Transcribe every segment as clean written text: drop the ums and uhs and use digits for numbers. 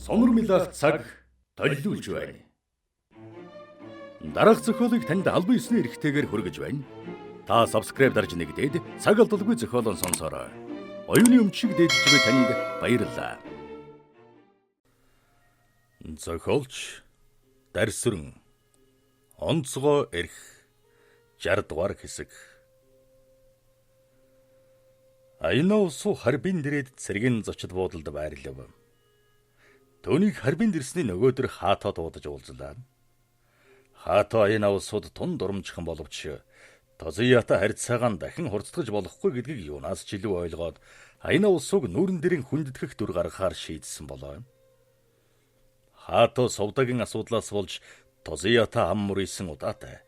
Сонор милах цаг толилуулж байна. Дараах зохиолыг танд албан ёсны эрхтэйгээр хүргэж байна. Та subscribe дарж нэгдээд цаг алдалгүй зохиолон сонсоорой. Оюуны өмчийг дээдэлж буй танд баярлалаа. Зохиолч Дарсүрэн Онцгой эрх 60 дугаар хэсэг. Аяна усуу Харбин дэрээд цэргийн зочид буудалд байрлав. Түүнийг Харбинд ирсний нөгөөдөр Хаато дуудаж уулзлаа. Хаато Аяна усууд тун дурамжхан боловч Тозията харьцаагаан дахин хурцдагж болохгүй гэдгийг юунаас ч илүү ойлгоод Аяна усууг нүүрэн дээрэн хүндэтгэх дүр гаргахаар шийдсэн болоо. Хаато сувдагийн асуудлаас болж Тозията ам мөрийсэн удаатай.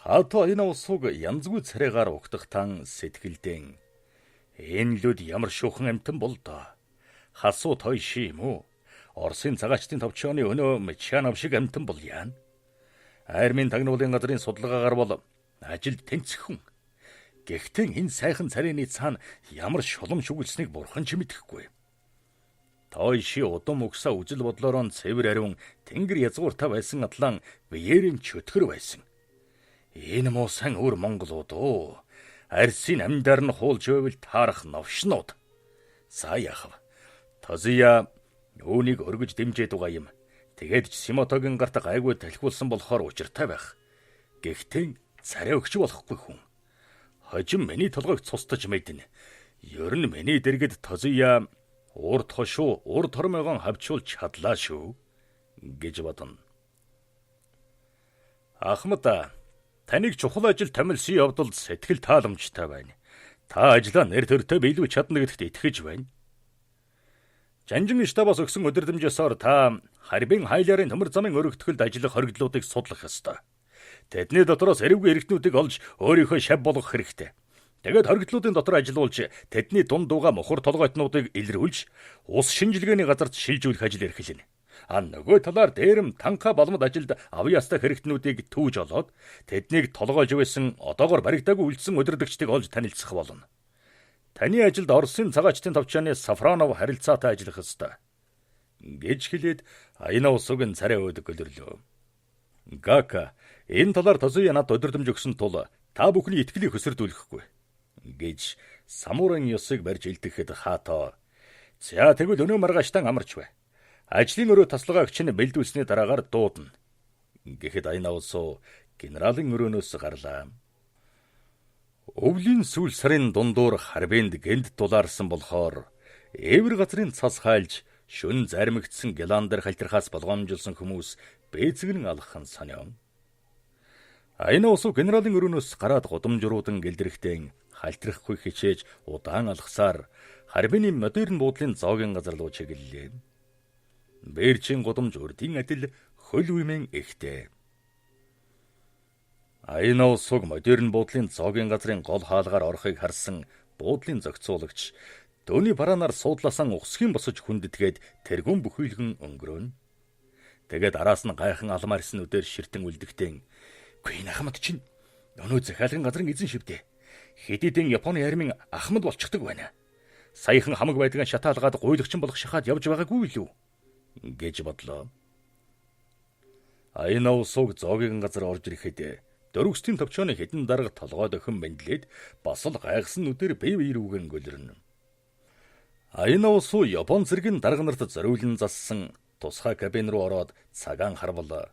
Хаато Аяна усууг янзгүй царайгаар угтахтан сэтгэлдэн энэ лүд ямар шуухан амтан бол доо. Хасуу тойши юм уу? Оросын цагаачдын товчооны өнөө Мчанов шиг амтан бол яана. Армийн тагнуулын газрын судалгаагаар бол ажилд тэнцэх хүн. Гэхдээ энэ сайхан царайны цаана ямар шулам шүглсэнийг бурхан ч мэдэхгүй. Тойши удам угсаа үзэл бодлороо цэвэр ариун тэнгэр язгууртай байсан атлан биеэрэн чөтгөр байсан. Энэ муу сан өр монголууд оо. Арсын амьдаар нь хуулж байвал таарах новшнууд. За яах вэ? Тозия үүнийг өргөж дэмжиж байгаа юм. Тэгээд ч Симотогийн гарт гайгүй талхиулсан болохоор учиртай байх. Гэхдээ царай өгч болохгүй хүн. Хожим миний толгойг цустаж мэднэ. Ер нь миний дэргэд Тозия урд хошуу урд тормойгон хавчуулж чадлаа шүү гэж бодно. Ахмад, таныг чухал ажил томилсон явдалд сэтгэл тааламжтай байна. Та ажлаа нэр төртөө биелүүлж чадна гэдэгт итгэж байна. Жанжин штабаас өгсөн өдөрдмжөөсөөр та Харбин хайларын төмөр замын өргөтгөлд ажиллах хоригдлуудыг судлах ёстой. Тэдний дотроос эрвгүй эргэтнүүдийг олж өөрийнхөө шав болгох хэрэгтэй. Тэгээд хоригдлуудын дотор ажиллуулж тэдний дунд дууга мухар толгойтнуудыг илрүүлж ус шинжилгээний газарт шилжүүлэх ажил эрхэлнэ. А нөгөө талаар дээрэм танка балмад ажилд авьяастай хэрэгтнүүдийг түүж олоод тэднийг толгойлж байсан одоогор баригдаагүй үлдсэн удирдагчдыг олж танилцах болно. Таны ажилд Оросын цагаачдын товчооны Сафронов харилцаатай ажиллах ёстой гэж хэлээд Аяна усуг нь царай өөдөг гөлөрлөө. Гака, энэ талаар Тозуя надад удирдамж өгсөн тул та бүхний итгэлийг хөсөрдүүлэхгүй гэж самурайн ёсыг барьж илтгэхэд Хаато "За тэгвэл өнөө маргаштан амарч бай. Ажлын өрөө таслага өгч нь бэлдүүлсний дараагаар дуудана" гэхэд Аяна усуу генералын өрөөнөөс гарлаа. Өвлийн сүүл сарын дундуур Харбинд гэнт дулаарсан болохоор эвэр газрын цас хайлж шүн заримгдсан Геландер халтирхаас болгоомжилсан хүмүүс бээцгэрэн алхах нь сонио. Аяна усуу генералын өрөөнөөс гараад гудамжруудан гэлдрэхтэн халтрахгүй хичээж удаан алхасаар Харбины модерн буудлын зоогийн газар руу чиглэлээ. Бэрчин гудамж урдын адил хөл үмэн ихтэй. Аяна усууг модерн буудлын зоогийн газрын гол хаалгаар орохыг харсан буудлын зохицуулагч түүний бараанаар суудлаасаа ухсхийн босож хүндэтгээд тэргүүн бүхийлгэн өнгөрөөнө. Тэгээд араас нь гайхан алмаар ирсэн үдээр ширтэн үлдэхтэн "Үгүй энэ ахмад чинь өнөө захиалгын газрын эзэн шивдээ. Хэдийдэн Японы армийн ахмад болчихдог байна. Саяхан хамаг байдгаа шатаалгаад гуйлагчин болох шахаад явж байгаагүй илүү" гэж бодлоо. Аяна усууг зоогийн газар орж ирэхэд дөрвөстийн товчооны хэдэн дарга толгой дохин бэндлээд бас л гайхсан нүдээр бие бие рүүгэн гөлөрнө. Аяна усуу Япон цэргийн дарга нарт зориулан зассан тусгай кабин руу ороод цагаан харвал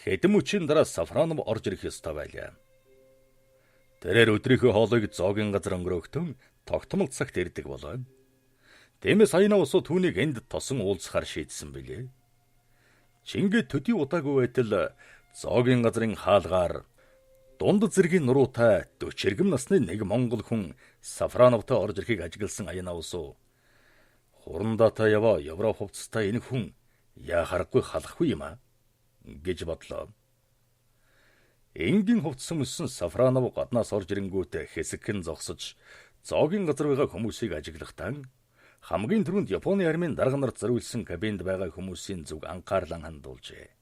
хэдэн мөчийн дараа Сафронов орж ирэх ёстой байлаа. Тэрээр өдрийнхөө хоолыг зоогийн газар өнгөрөөхтөн тогтмол цагт ирдэг болоо. Тиймээс Аяна усуу түүнийг энд тосон уулзахаар шийдсэн билээ. Чингээ төдий удаагүй байтал зоогийн газрын хаалгаар дунд зэргийн нуруутай 40 иргэм насны нэг монгол хүн Сафроновтой орж ирэхийг ажигласан Аяна усуу хурандаатай яваа Европ хувцастай энэ хүн яа харахгүй халахгүй юм а гэж бодлоо. Энгийн хувцас өмссөн Сафронов гаднаас орж ирэнгүүт хэсэгхэн зогсож зоогийн газар байгаа хүмүүсийг ажиглахдаа хамгийн түрүүнд Японы армийн дарга нарт зориулсан кабинд байгаа хүмүүсийн зүг анхаарлаа хандуулжээ.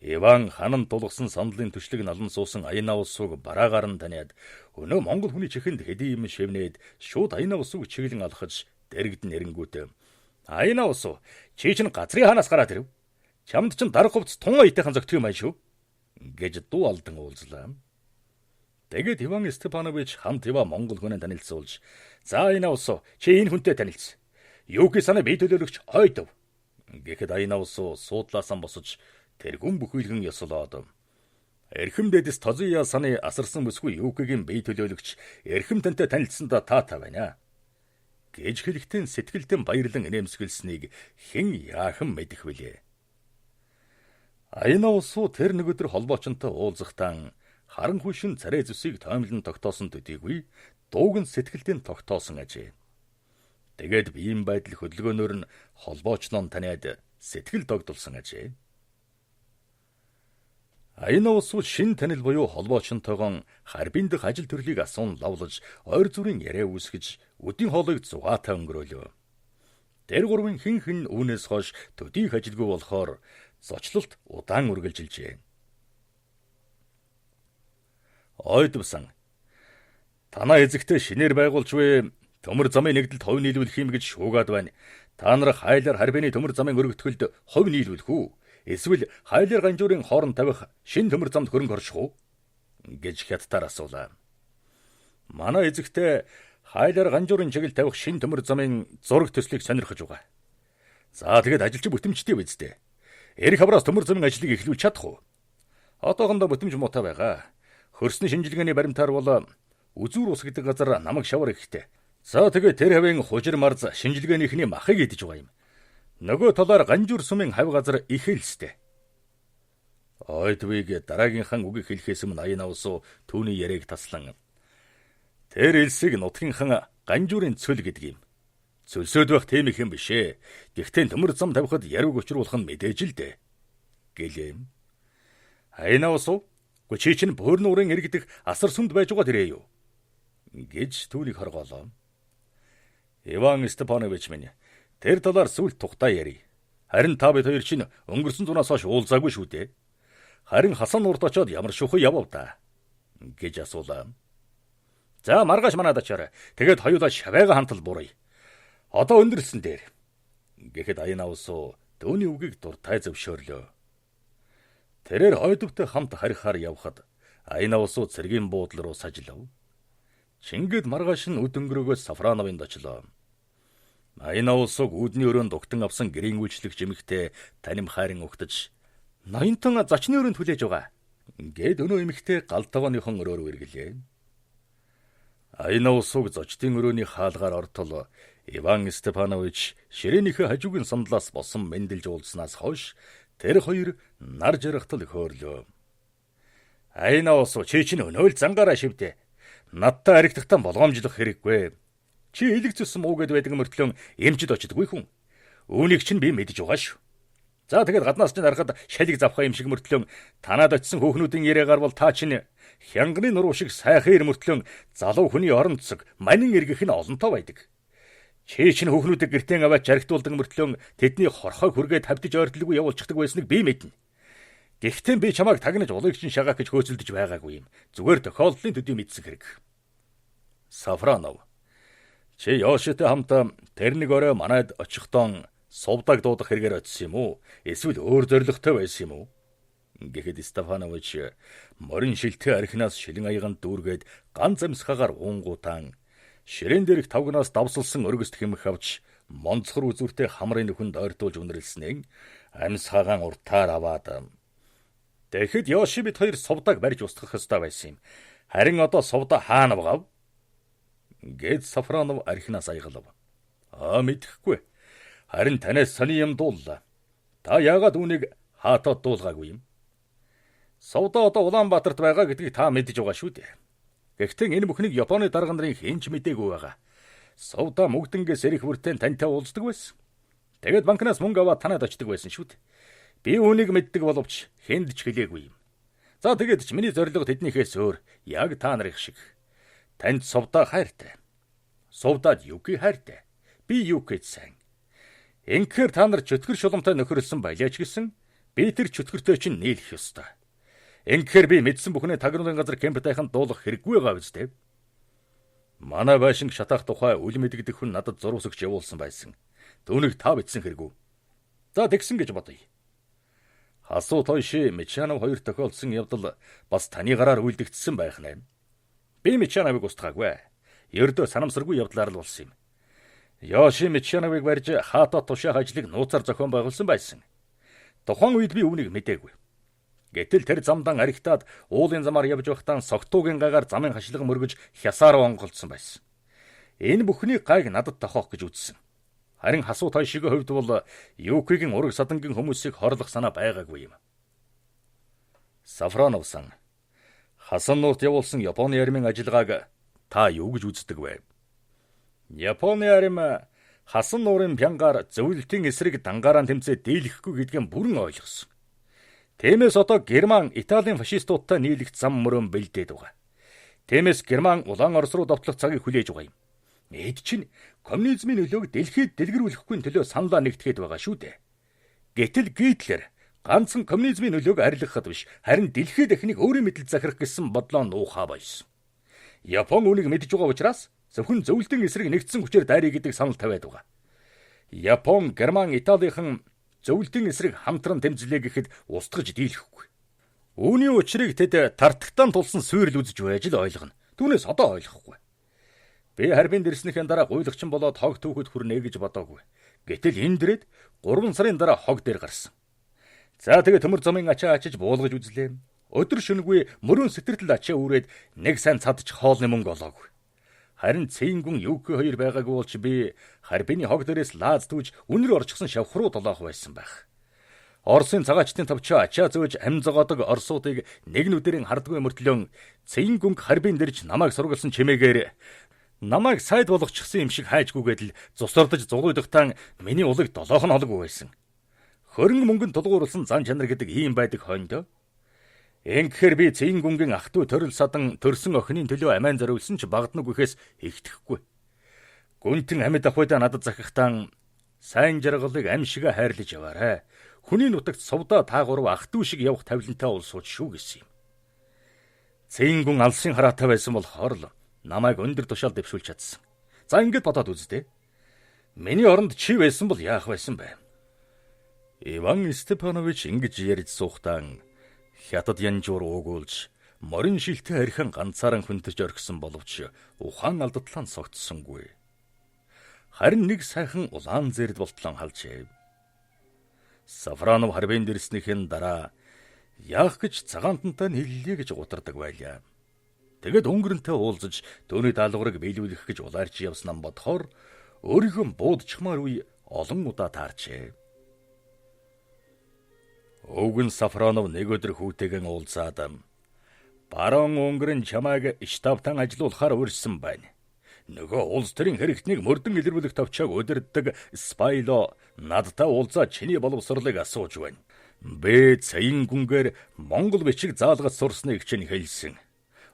Иван ханан тулгсан сандлын төшлөг налан суусан Аянаусууг бараагаар нь таниад өнөө монгол хүний чихэнд хэдий юм шивнээд шууд Аянаусууг чиглэн алхаж дэрэгдэн эрэнгүүт "Аянаусуу, чи чинь газрын хаанаас гараад ирэв? Чамд чинь дарга хувцас тун аятайхан зөгтөх юм байна шүү" гэж дуу алдан уулзлаа. Тэгээд Иван Степанович хамт Ива монгол хүнээ танилцуулж, "За Аянаусуу, чи энэ хүнтэй танилцсан. Юки саны бие төлөөлөгч Ойдов" гэхэд Аянаусуу суудлаасаа босож тэргүүн бүхийлгэн ёслоод "Эрхэм дээдэс Тозия саны асарсан бүсгүй Юкигийн бие төлөөлөгч эрхэм тантай танилцсандаа таатай байна" гэж хэлэхдээ сэтгэлдэн баярлан инээмсэглэснийг хэн яахан мэдэх вүлээ. Аянаусуу тэр нэг өдөр холбоочонтой уулзахдаа харанхуй шин царай зүсийг тоомлон тогтоосон төдийгүй дууг нь сэтгэлдэн тогтоосон ажээ. Тэгээд биеийн байдал хөдөлгөөнөөр нь холбоочноо таниад сэтгэл догдолсон ажээ. Аянаусуу шин танил буюу холбоочонтойгон Харбин дэх ажил төрлийг асуун лавлаж ойр зүрийн яриа үүсгэж үдийн хоолыг зугаатай өнгөрөөлөө. Тэр гурвын хэн хэн үүнээс хойш төдий их ажилгүй болохоор зочлолт удаан үргэлжилжээ. Ойдвсан танаа эзэгтэй шинээр байгуулж буй төмөр замын нэгдэлд хувь нийлүүлэх юм гэж шуугаад байна. Та нар хайлаар Харбины төмөр замын өргөтгөлд хувь нийлүүлэх үү? Эсвэл хайлаар Ганжуурын хооронд тавих шин төмөр замд хөрөнгө орших уу? Гэж хятадаар асуулаа. Манай эзэгтэй хайлаар Ганжуурын чиглэл тавих шин төмөр замын зураг төслийг сонирхож байгаа. За тэгээд ажилч бүтэмжтэй биз дээ. Эрх хавраас төмөр замын ажлыг эхлүүлж чадах уу? Одоохондоо бүтэмж муутай байгаа. Хөрсний шинжилгээний баримтаар бол үзүүр ус гэдэг газар намаг шавар ихтэй. За тэгээд тэр хавийн хужир марз шинжилгээнийхний махыг идэж байгаа юм. Нөгөө талаар Ганжуур сумын хав газар их элстэй. Ойдвыг дараагийнхаа үгийг хэлэхээс өмнө Аянаусуу түүний яриаг таслан тэр элсийг нутгийнхаа Ганжуурын цөл гэдэг юм. Цөлсөөд байх тийм их юм биш ээ. Гэхдээ төмөр зам тавихад яриуг учруулах нь мэдээж л дээ гэлээ. Аянаусуу гү чи чинь бөөр нуурын иргэдэх асар сүмд байж байгаа тэрээ юу гэж түүнийг хоргоолоо. Иван Степанович минь, тэр талаар сүлд тухтай ярий. Харин та бид хоёр чинь өнгөрсөн зунаас хойш уулзаагүй шүү дээ. Харин Хасан нуурт очоод ямар шүхэ явав та гэж асуулаа. За маргааш манад очоорой. Тэгээд хоёулаа шавайга хантал бурая. Одоо өндөрлсөн дээр гэхэд Аянаусуу түүний үгийг дуртай зөвшөөрлөө. Тэрээр хойдовтой хамт харихаар явхад Аянаусуу цэргийн буудлын руу сажлав. Чингэд маргааш нь үд өнгөрөөгөө Сафрановынд очлоо. Аянаусууг үүдний өрөөнд дугтан авсан гэрийн үйлчлэгч эмэгтэй таним хайрын угтаж "Ноёнтон зочны өрөөнд хүлээж байгаа" гэд өнөө эмэгтэй гал тогооныхон өрөө рүү эргэлээ. Аянаусууг зочдын өрөөний хаалгаар ортол Иван Степанович ширээнийхээ хажуугийн сандлаас босон мэндэлж уулзнаас хойш тэр хоёр нар жаргатал хөөрлөө. Аянаусуу, чи чинь өнөөл зангаараа шивдэ. Надтай аригдахдаа болгоомжлох хэрэггүй. Чи элэг зүссэн муу гэд байдаг мөртлөө эмчид очдоггүй хүн. Үүнийг чинь би мэдэж байгаа шүү. За тэгээд гаднаас чинь харахад шалиг завхаа юм шиг мөртлөө танаад очисон хөөхнүүдийн яриагаар бол та чинь хянганы нуруу шиг сайхан ир мөртлөө залуу хүний орон цэцэг манин эргэх нь олонтоо байдаг. Чи чинь хөөхнүүдийг гэртээ аваад жаргтуулдаг мөртлөө тэдний хорхойг хүргээд тавьдаж ойртлоогүй явуулчихдаг байсныг би мэднэ. Гэхдээ би чамайг тагнаж улыг чинь шагаах гэж хөөцөлдөж байгаагүй юм. Зүгээр тохиолдлын төдий мэдсэн хэрэг. Сафранов, чи Йошитэй хамт тэр нэг орой манайд очихдоо сувдаг дуудах хэрэгээр очсон юм уу? Эсвэл өөр зорилготой байсан юм уу? Гэхэд Стефанович морин шилтэй архинаас шилэн аяганд дүүргээд ганц амьсгаагаар уунгуутаан ширээн дээрх тавгнаас давсалсан өргөст хэмэх авч монцгор үзүүртэй хамрын нүхэнд ойртуулж үнэрлснээ амьсгаагаан уртаар аваад тэгэхэд Йоши бид хоёр сувдаг барьж устгах ёстой байсан юм. Харин одоо сувда хаана богов? Гэт Сафронов архинаас аягалав. Аа мэдэхгүй. Харин танаас сони юм дууллаа. Та яагаад үүнийг хаатад дуулгаагүй юм? Сувда одоо Улаанбаатарт байгаа гэдгийг та мэдэж байгаа шүү дээ. Гэхдээ энэ бүхнийг Японы дарга нарын хэн ч мдээгүй байгаа. Сувда мөгдөнгээс эрэх бүртэн тантай уулздаг байсан. Тэгээд банкнаас мөнгө аваад танад очдог байсан шүү дээ. Би үүнийг мэддэг боловч хүнд ч хэлээгүй юм. За тэгээд ч миний зорилго тэднийхээс өөр, яг та нарын шиг. Танд сувда хайртай. Сувдад Юки хайртай. Би Юкид сайн. Инхээр та нар чөтгөр шуламтай нөхөрлсөн байлаа ч гэсэн Би тэр чөтгөртэй чинь нийлэх ёстой. Ингэхээр би мэдсэн бүхнээ тагнуулын газар Кемптайханд дуулах хэрэггүй байгаа биз дээ. Манай байшинг шатаах тухай үл мэдэгдэх хүн надад зурвас өгч явуулсан байсан. Түүнийг та бичсэн хэрэгүү. За тэгсэн гэж бодъё. Хасуу Тойши Мичанов хоёр тохиолдсон явдал бас таны гараар үйлдэгдсэн байх нэ. Би Мичановыг устгаагүй. Ердөө санамсаргүй явдлаар л болсон юм. Йоши Мичановыг барьж хаата тушаах ажлыг нууцаар зохион байгуулсан байсан. Тухайн үед би үүнийг мдээгүй. Гэтэл тэр замдан аригтаад уулын замаар явж байхдаа согтуугийн гагаар замын хашлага мөргөж хясаар онголдсон байсан. Энэ бүхний гайг надад тохиох гэж үзсэн. Харин Хасуу Тойшигийн хувьд бол Юкигийн ураг садангийн хүмүүсийг хорлох санаа байгаагүй юм. Сафронов сан Хасан нуурт явуулсан Японы армийн ажиллагааг та юу гэж үздэг вэ? Японы арми Хасан нуурын пянгаар зөвлөлтийн эсрэг дангараа тэмцээ дийлэхгүй гэдгийг бүрэн ойлгосон. Тиймээс одоо Герман, Италийн фашистуудтай нийлэх зам мөрөн бэлдээд байгаа. Тиймээс Герман улаан Орос руу довтлох цагийг хүлээж байгаа юм. Эд чинь коммунизмын нөлөөг дэлхийд дэлгэрүүлэхгүй төлөө саналаа нэгтгэхэд байгаа шүү дээ. Гэтэл Гитлер ганцхан коммунизмын нөлөөг арилгахад биш, харин дэлхийд дахныг өөрийн мэдлэл захирах гэсэн бодлоо нуухаа болсон. Япон үүнийг мэдж байгаа учраас зөвхөн зөвлөлтийн эсрэг нэгдсэн хүчээр дайръя гэдэг санал тавиад байгаа. Япон, Герман, Италийнхан зөвлөлтийн эсрэг хамтран тэмцлээ гэхэд устгаж дийлэхгүй. Үүний учрыг тэд тартагтан тулсан сүйрэл үзэж байж л ойлгоно. Түүнээс одоо ойлгохгүй. Би харбинд ирснийхэн дараа гуйлагчин болоод хог түүхэд хүрнэ гэж бодоогүй. Гэтэл энэ дээрээ 3 сарын дараа хог дээр гарсан. За тэгээ төмөр замын ачаа ачиж буулгаж үзлээ. Өдөр шөнөгүй мөрөн сэтэртэл ачаа үүрээд нэг сайн цадчих хоолны мөнгө олоогүй. Харин Цэнгүн Юки хоёр байгаагүй болж би харбины хог дээрээс лааз түүж үнэр орчихсон шавх руу долоох байсан байх. Оросын цагаачдын товчоо ачаа зөөж ам зогоодог орсуудыг нэг нүдэрийн хардгүй мөртлөн Цэнгүнг харбин дэрж намайг сургалсан чимээгээр намайг сайд болгочихсон юм шиг хайжгүйгээд л зусардаж зулуйдахтан миний улыг долоохон холгүй байсан. Хөрөнгө мөнгөнд тулгуурласан зан чанар гэдэг ийм байдаг хойндоо. Ингэхээр би Цэнгүнгийн ах トゥ төрөл садан төрсөн охины төлөө амиа зориулсан ч багаднаг үхээс ихтгэхгүй. Гүнтэн амьд ахуйдаа надад захихтан сайн жаргалыг ам шигэ хайрлаж яваарай. Хүний нутагт сувдаа та гурав ах トゥ шиг явах тавилантай улсууд шүү гэсэн юм. Цэнгүн алсын хараатай байсан болохоор л намайг өндөр тушаал дэвшүүлж чадсан. За ингэж бодоод үз дээ. Миний оронд чи байсан бол яах байсан бэ? Иван Степанович ингэж ярьж суухтан хятад янжуур уугуулж морин шилтэй архин ганцаараа хүнтэрч орхисон боловч ухаан алдатлан согтсонгүй. Харин нэг сайхан улаан зэрд болтлон халжээ. Сафронов харбинд ирснийхэн дараа яах гэж цагаантантай нийллээ гэж гутардаг байлаа. Тэгээд өнгөрөнтэй уулзаж түүний даалгаврыг биелүүлэх гэж улаарч явсан ам бодохоор өөрийнхөө буудчихмаар үе олон удаа таарчээ. Өвгөн Сафронов нэг өдөр хүүтэйгэн уулзаад барон өнгөрөн чамайг штабтан ажилуулахаар урьсан байна. Нөгөө улс төрийн хэрэгтнийг мөрдөн илрүүлэх товчоог удирддаг Спайло надтай уулзаад чиний боловсролыг асууж байна. Би цаян гүнгээр монгол бичиг заалгаж сурсныг чинь хэлсэн.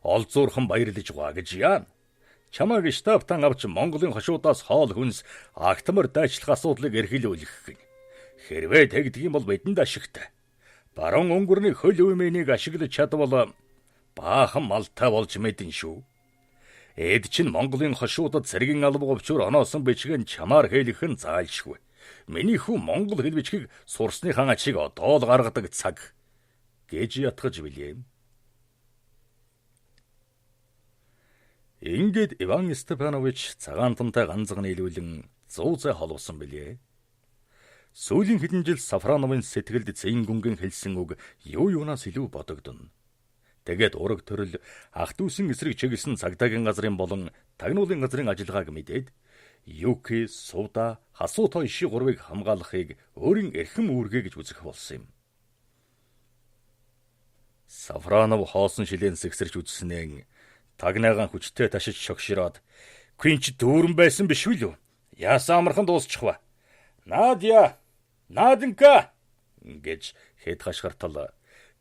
Олзуурхан баярлаж байгаа гэж яана. Чамайг штабтан авч Монголын хошуудаас хоол хүнс агтмар дайчлах асуудлыг эрхэлүүлэх гин. Хэрвээ тэгдэг юм бол бидэнд ашигтай. Баруун өнгөрний хөл үймэнийг ашиглаж чадвал баахан малтай болж мэдэн шүү. Эд чинь Монголын хошуудад цэргийн алба говчуур оноосон бичгийг чамаар хэлэх нь заалшгүй. Миний хүү монгол хэл бичгийг сурсныхаа ачийг одоо л гаргадаг цаг гэж ятгаж билээ. Ингээд Иван Степанович цагаан тунтай ганцхан нийлүүлэн зүү зай холуусан билээ. Сүүлийн хэдэн жил Сафроновын сэтгэлд Цэнгүнгийн хэлсэн үг юу юунаас илүү бодогдоно. Тэгээд ураг төрөл ах дүүсэн эсрэг чиглэсэн цагдаагийн газрын болон тагнуулын газрын ажиллагааг мэдээд Юки, Сувда, Хасуу Тойши гурвыг хамгаалахыг өөрийн эрхэм үүргээ гэж үзэх болсон юм. Сафронов хоосон шилэн сэгсэрч үзснээ тагнаагаан хүчтэй ташиж шогшироод "Квинч дүүрэн байсан биш үү лүү? Яасан амархан дуусчих ва. Надя! Наденка!" гэж хэд хашгиртал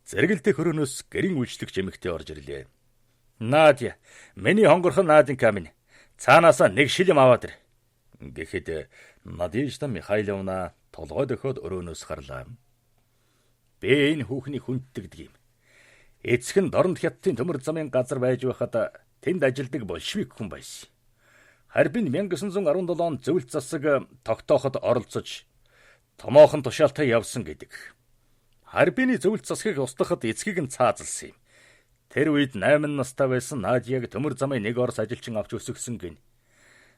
зэрэгэлдэх хөрөөнөөс гэрийн үйлчлэгч эмэгтэй орж ирлээ. "Надя, миний хонгорхон Наденка минь. Цаанаасаа нэг шилэм аваад ир." Гэхэд Надежда Михайловна толгой дохиод өрөөнөөс гарлаа. Би энэ хүүхнийг хүнддэгдэг юм. Эцэг нь Дорнот хятадын төмөр замын газар байж байхад тэнд ажилдаг большевик хүн байсан. Харбин 1917 онд зөвлөлт засаг тогтооход оролцож томоохон тушаалтай явсан гэдэг. Харбины зөвлөлт засгийг устгахад эцгийг нь цаазалсан юм. Тэр үед 8 настай байсан Надяг төмөр замын нэг орос ажилчин авч өсгсөн гин.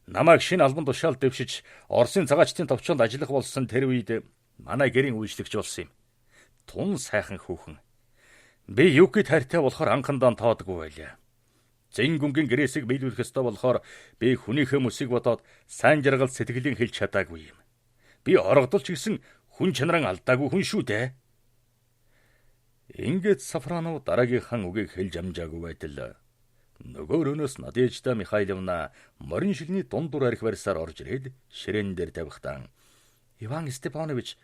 Намайг шинэ албан тушаал дэвшиж Оросын цагаачдын товчоонд ажиллах болсон тэр үед манай гэрийн үйлчлэгч болсон юм. Тун сайхан хүүхэн. Би Юкид хайртай болохоор анхандаа тоодгүй байлаа. Зэн гүнгийн гэрээсийг биелүүлэх ёстой болохоор би хүнийхээ мөсийг бодоод сайн жаргал сэтгэлийн хэлж чадаагүй юм. Би орогдолч гэсэн хүн чанаран алдаагүй хүн шүү дээ. Ингээд Сафронов дараагийнхаа үгийг хэлж амжаагүй байтал нөгөө өрөөнөөс Надежда Михайловна морин шилний дундуур арх барьсаар орж ирээд ширээн дээр тавихтан Иван Степанович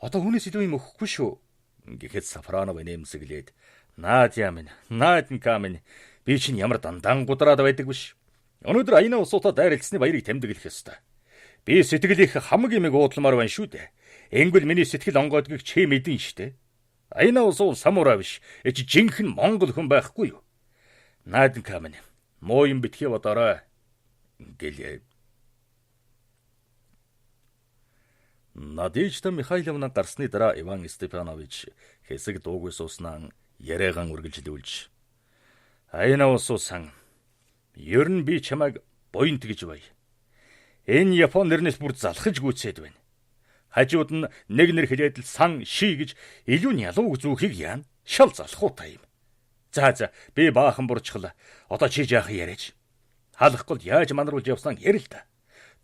одоо хүнээс илүү юм өгөхгүй шүү гэхэд Сафронов нэмсэглээд Надя минь, Наденька минь би чинь ямар дандан гудраад байдаг биш. Өнөөдөр аяна усуудаа дайралцсны баярыг тэмдэглэх ёстой. Би сэтгэл их хамаг имийг уудламаар байна шүү дээ. Ингүүл миний сэтгэл онгойдгийг чи мэдэн штэ. Аяна усуул самурай биш. Эч жинхэнэ монгол хүн байхгүй юу? Наадинка минь муу юм битгий бодоорой гэлээ. Надежда Михайловна гарсны дараа Иван Степанович хэсэг дуугүй сууснаа яриагаан үргэлжлүүлж Аяна усуусан. Ер нь би чамайг буянт гэж бай. Энэ Япон нэрнээс бүр залхаж гүйцээд байна. Хажууд нь нэг нэр хэлээд л сан ши гэж илүү нь ялууг зүүхийг яана. Шал залхуутай юм. За за би баахан бурчхал. Одоо чи жаахан яриач. Халахгүй яаж манруулж явсан ярил л да.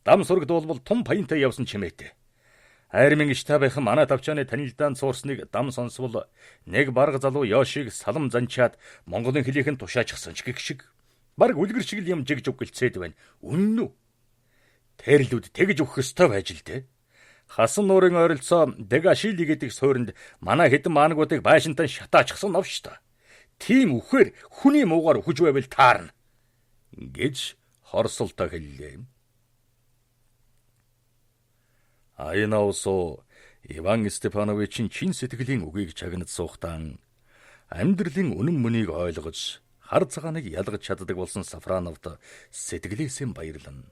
Дам сураг дуулбал тум паянтай явсан чимээтэй. Армийн штабынхан манай тавчааны танилдаанд суурсныг дам сонсвол нэг барга залуу Йошиг салам занчаад Монголын хөлийнх нь тушаачихсан ч гэх шиг. Бараг үлгэр шиг л юм жиг жуг гэлцээд байна. Үнэн үү? Тэрлүүд тэгж өгөх ёстой байж л дээ. Хасан нуурын ойролцоо Дэгашили гэдэг суурьнд манай хэдэн маанагуудыг байшинтан шатаачихсан новш та. Тийм үхээр хүний муугаар үхэж байвал таарна гэж хорсолтой хэллээ. Аянаусо Иван Степановичийн чин сэтгэлийн үгийг чагнад суухтан амьдралын үнэн мөнийг ойлгож хар цагааныг ялгаж чаддаг болсон Сафрановд сэтгэлээсээ баярлана.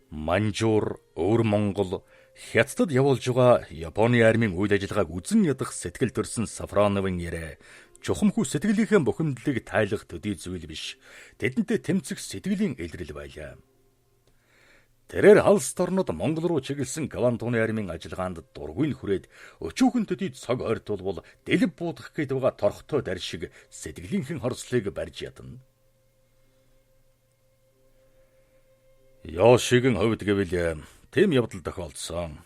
Манжуур, Өвөр Монгол Хятадд явуулж байгаа Японы армийн үйл ажиллагааг үзэн ядах сэтгэл төрсөн Сафроновын яриа чухамхүү сэтгэлийнхээ бухимдлыг тайлах төдий зүйл биш. Тэдэнтэй тэмцэх сэтгэлийн илрэл байлаа. Тэрээр алс орнод Монгол руу чиглэсэн Гавантуны армийн ажиллагаанд дургүй нь хүрээд өчүүхэн төдийд цог ойртуулбал дэлб буудах гээд байгаа торхтой дар шиг сэтгэлийнхэн хорслыг барьж ядна. Йошигийн хувьд гэвэл тийм явдал тохиолдсон.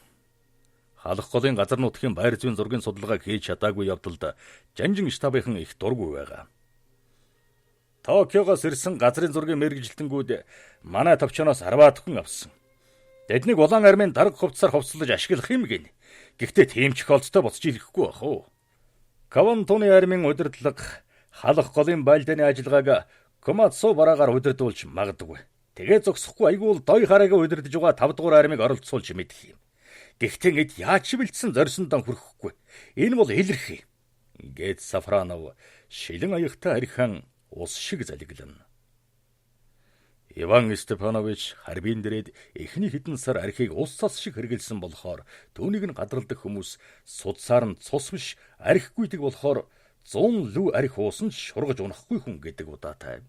Халах голын газар нутгийн байр зүйн зургийн судалгааг хийж чадаагүй явдалд Жанжин штабынхан их дургүй байгаа. Токиогоос ирсэн газрын зургийн мэргэжилтэнгүүд манай товчооноос 10 хүн авсан. Тэднийг улаан армийн дарга хувцсаар хувцлаж ашиглах юм гин. Гэхдээ тийм ч олцтой буцаж ирэхгүй бах уу. Кавантуны армийн удирдлага Халах голын байлдааны ажиллагааг Комацу бараагаар удирдуулж магадгүй. Тэгээ зогсохгүй айгүй л дой хараагаа удирдах байгаа 5 дугаар армийг оролцуулж мэдэх юм. Гэхдээ эд яаж ч бэлдсэн зорьсондоо хүрэхгүй. Энэ бол илэрхий. Гэт Сафранов шилэн аягтай архиан ус шиг залгилна. Иван Степанович харбин дээрээд эхний хэдэн сар архийг ус цас шиг хэргэлсэн болохоор түүнийг нь гадралдаг хүмүүс судсаар нь цус биш архигүйдэг болохоор 100 лүү архи уусан ч шургаж унахгүй хүн гэдэг удаатай.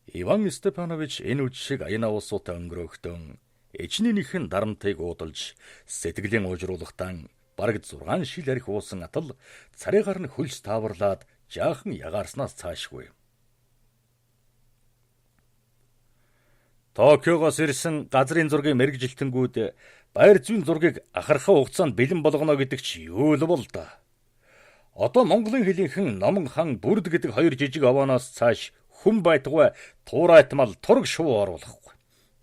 Иван Степанович энэ үд шиг аяна улсуутай өнгөрөөхтөн эжний нэгэн дарамтыг уудалж сэтгэлийн уужруулахтан бараг 6 шил архи уусан атал царайгаар нь хөлс тааварлаад жаахан ягаарснаас цаашгүй. Токиогоос ирсэн газрын зургийн мэргэжилтэнгүүд байр зүйн зургийг ахархаа хугацаанд бэлэн болгоно гэдэг чи юу л бол да. Одоо Монголын хилийнхэн Номон хан Бүрд гэдэг хоёр жижиг овооноос цааш хүн байтугай туурайтмал тураг шувуу оруулахгүй.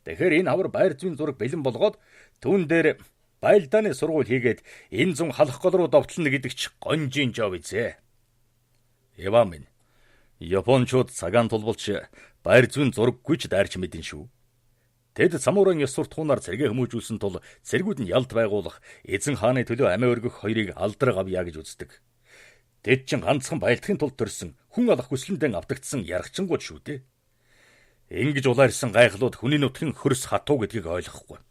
Тэгэхээр энэ хавар байр зүйн зураг бэлэн болгоод түүн дээр байлдааны сургууль хийгээд энэ зун халах гол руу довтлоно гэдэг чи гонжийн жоо визээ. Иван минь Япончууд цагаан тулбалч байр зүйн зураггүй ч дайрч мэдэн шүү. Тэд самурайн ёс суртахуунаар цэргээ хүмүүжүүлсэн тул цэргүүд нь ялд байгуулах, эзэн хааны төлөө амиа өргөх хоёрыг алдраг авъя гэж үздэг. Тэд чинь ганцхан баялтахын тулд төрсөн хүн алах хүслэндээ автагдсан яргачингууд шүү дээ. Ингэж улаарсан гайхлууд хүний нутгийн хөрс хатуу гэдгийг ойлгохгүй.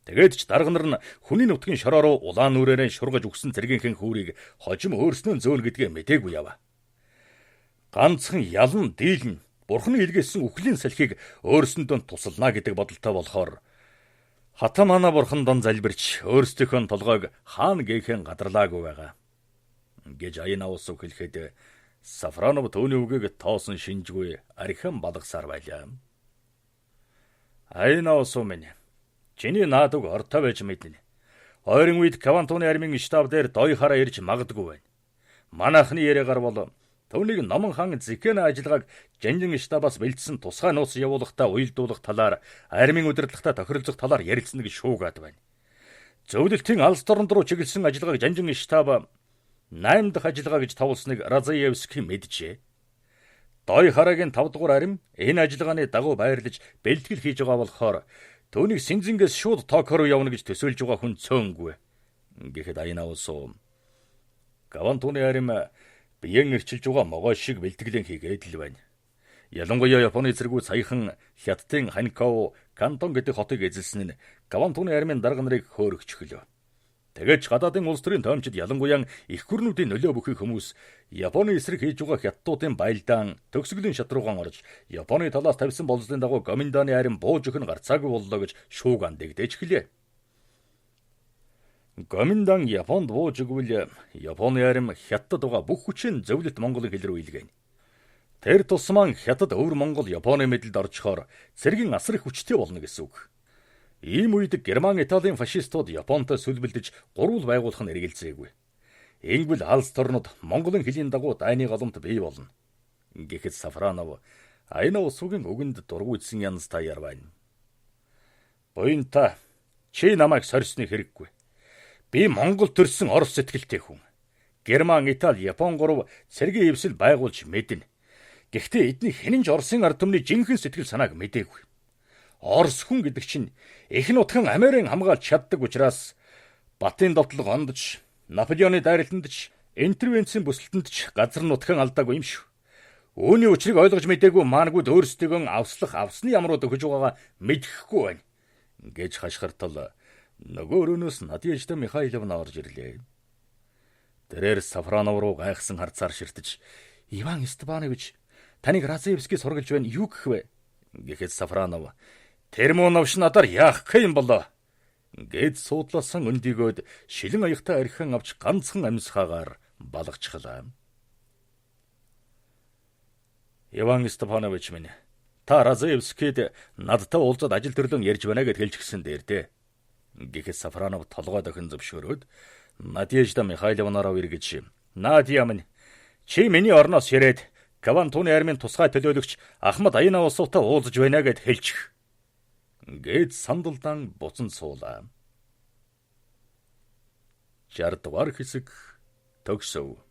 Тэгээд ч дарга нар нь хүний нутгийн шороо руу улаан нүрээрээ шургаж өгсөн цэргийнхээ хүүрийг хожим өөрснөө зөөн гэдгээ мдээгүй яваа. Ганцхан ялан дийлэн бурхны илгээсэн үхлийн салхийг өөрсөндөө тусална гэдэг бодолтой болохоор хатамана бурхан дон залбирч өөрсдийнхөө толгойг хаана гээхэн гадарлаагүй байгаа гэж аян авсуу хэлэхэд Сафронов түүний үгийг тоосон шинжгүй архин балгасаар байлаа. Аян авсуу минь, чиний наад үг ортой байж мэднэ. Ойрын үед Кавантуны армийн штаб дээр дой хараа ирж магадгүй байна. Манайхны яриагаар бол түүнийг Номон хаан Зикэн ажиллагааг Жанжин штабаас бэлдсэн тусгай нууц явуулахдаа уялдуулах талаар армийн удирдлагатай тохиролцох талаар ярилцсан гэж шуугаад байна. Зөвлөлтийн алс дорнд руу чиглэсэн ажиллагааг Жанжин штаб 8 дахь ажиллагаа гэж товлосныг Разаевский мэджээ. Дой харагийн 5 дугаар арим энэ ажиллагааны дагуу байрлаж бэлтгэл хийж байгаа болохоор түүнийг Синзингээс шууд Токио руу явна гэж төсөөлж байгаа хүн цөөнгүй. Гэхэд аян авсуу. Гавантуны арим биеэн эрчилж байгаа могой шиг бэлтгэлийн хийгээд л байна. Ялангуяа Японы цэргүүд саяхан Хятадын Ханькоу, Кантон гэдэг хотыг эзэлсэн нь Гавантуны армийн дарга нарыг хөөрөгчхөлөө. Тэгээд ч гадаадын улс төрийн тоомчид ялангуяа их гүрнүүдийн нөлөө бүхий хүмүүс Японы эсрэг хийж байгаа хятадуудын баялдаан төгсгөлийн шат руугаан орж Японы талаас тавьсан болцлын дагуу Гоминданы арим бууж өгөх нь гарцаагүй боллоо гэж шуугаан дэгдэж эхлэв. Гоминдан Японд бууж өгвөл Японы арим хятадд байгаа бүх хүчин зөвлөлт Монголын хил рүү илгээнэ. Тэр тусмаа Хятад өвөр Монгол Японы мэдлэлд орчихоор цэргийн асар их хүчтэй болно гэсэн үг. Ийм үед Герман, Италийн фашистууд Японтой сүлбэлдэж гурвал байгуулах нь эргэлзээгүй. Ингвэл алс торнод Монголын хөлийн дагуу дайны голомт бий болно. Гэхэд Сафронов аяна усугийн үгэнд дургуйдсан янз таяар байна. Буянта, чи намайг сорьсны хэрэггүй. Би Монгол төрсэн орос сэтгэлтэй хүн. Герман, Итали, Япон гурав цэргийн эвсэл байгуулж мэднэ. Гэхдээ эдний хинэн ч Оросын ард түмний жинхэнэ сэтгэл санааг мдээгүй. Орос хүн гэдэг чинь их нутхан амиаран хамгаалж чаддаг учраас Батын довтлого ондч, Наполеоны дайралтанд ч, интервенцийн бүсэлтэнд ч газар нутхан алдаагүй юм шүү. Үүний учрыг ойлгож мдээгүй маангууд өөрсдийгөө авслах авсны ямрууд өгөж байгаагаа мэдэхгүй байна гэж хашгиртал нөгөө өрөөнөөс Надежда Михайловна орж ирлээ. Тэрээр Сафронов руу гайхсан харцаар ширтэж, "Иван Степанович, таныг Разаевский сургалж байна, юу гэх вэ?" гэхэд Сафронов, "Тэр муу новш надаар яах гэх юм болоо?" гэд суудлаасан өндийгөөд шилэн аягтай архин авч ганцхан амьсгаагаар балгачхлаа. Иван Степанович минь, та Разаевскийд надтай уулзаад ажил төрлөн ярьж байна гэд хэлчихсэн дээр дээ. Гэхэд Сафронов толгой дохин зөвшөөрөөд Надежда Михайловнараа эргэж, "Надя минь, чи миний орноос ирээд Кавантуны армийн тусгай төлөөлөгч Ахмад Аяна улсуутай уулзаж байна гэд хэлчих" гэд сандалдаан буцан суулаа. 60 дугаар хэсэг төгсөв.